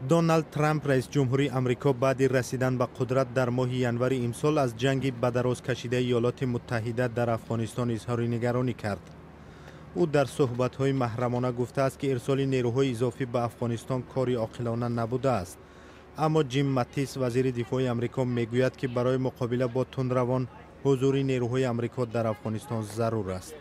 Доналд Трамп, раис ҷумҳури Амрико, баъди расидан ба қудрат дар моҳи январи имсол аз ҷанги ба дароз кашидаи Иёлоти Муттаҳида дар Афғонистон изҳори нигаронӣ кард. Ӯ дар суҳбатҳои маҳрамона гуфтааст, ки ирсоли нерӯҳои изофӣ ба Афғонистон кори оқилона набудааст. Аммо Ҷим Матис, вазири дифои Амрико, мегӯяд, ки барои муқобила бо тундравон ҳузури нерӯҳои Амрико дар Афғонистон зарур аст.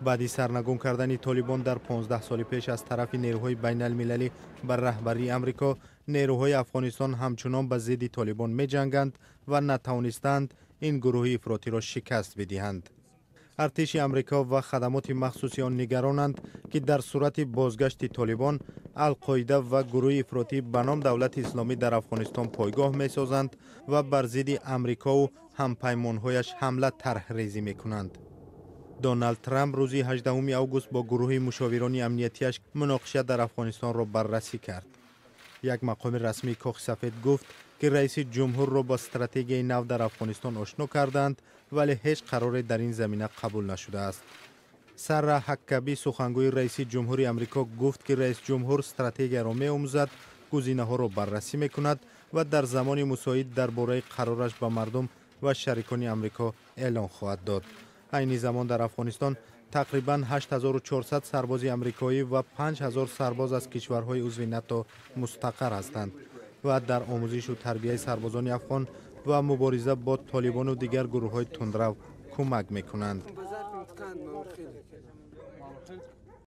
Баъди сарнагун кардани Толибон дар 15 соли пеш аз тарафи нерӯҳои байналмилалӣ ба раҳбарии Амрико, нерӯҳои Афғонистон ҳамчунон ба зидди Толибон меҷанганд ва натавонистаанд ин гурӯҳи ифротиро шикаст бидиҳанд. Артиши Амрико ва хадамоти махсуси он нигаронанд, ки дар сурати бозгашти Толибон, Алқоида ва гурӯҳи ифротӣ ба ном Давлати Исломӣ дар Афғонистон пойгоҳ месозанд ва бар зидди Амрикову ҳампаймонҳояш ҳамла тарҳрезӣ мекунанд. Доналд Трамп рӯзи 18 август бо гурӯҳи мушовирони амниятиаш муноқиша дар Афғонистонро баррасӣ кард. Як мақоми расмии Кохи Сафед гуфт, ки раиси ҷумҳурро бо стратегияи нав дар Афғонистон ошно карданд, вале ҳеҷ қароре дар ин замина қабул нашудааст. Сара Ҳаккаби, сухангӯи раиси ҷумҳури Амрико, гуфт, ки раис ҷумҳур стратегияро меомӯзад, гузинаҳоро баррасӣ мекунад ва дар замони мусоид дар бораи қарораш ба мардум ва шарикони Амрико эълон хоҳад дод. Айни замон дар Афғонистон тақрибан 8400 сарбози амрикоӣ ва 5000 сарбоз аз кишварҳои узви НАТО мустақар ҳастанд ва дар омӯзишу тарбияи сарбозони афғон ва мубориза бо толибону дигар гурӯҳҳои тундрав кӯмак мекунанд.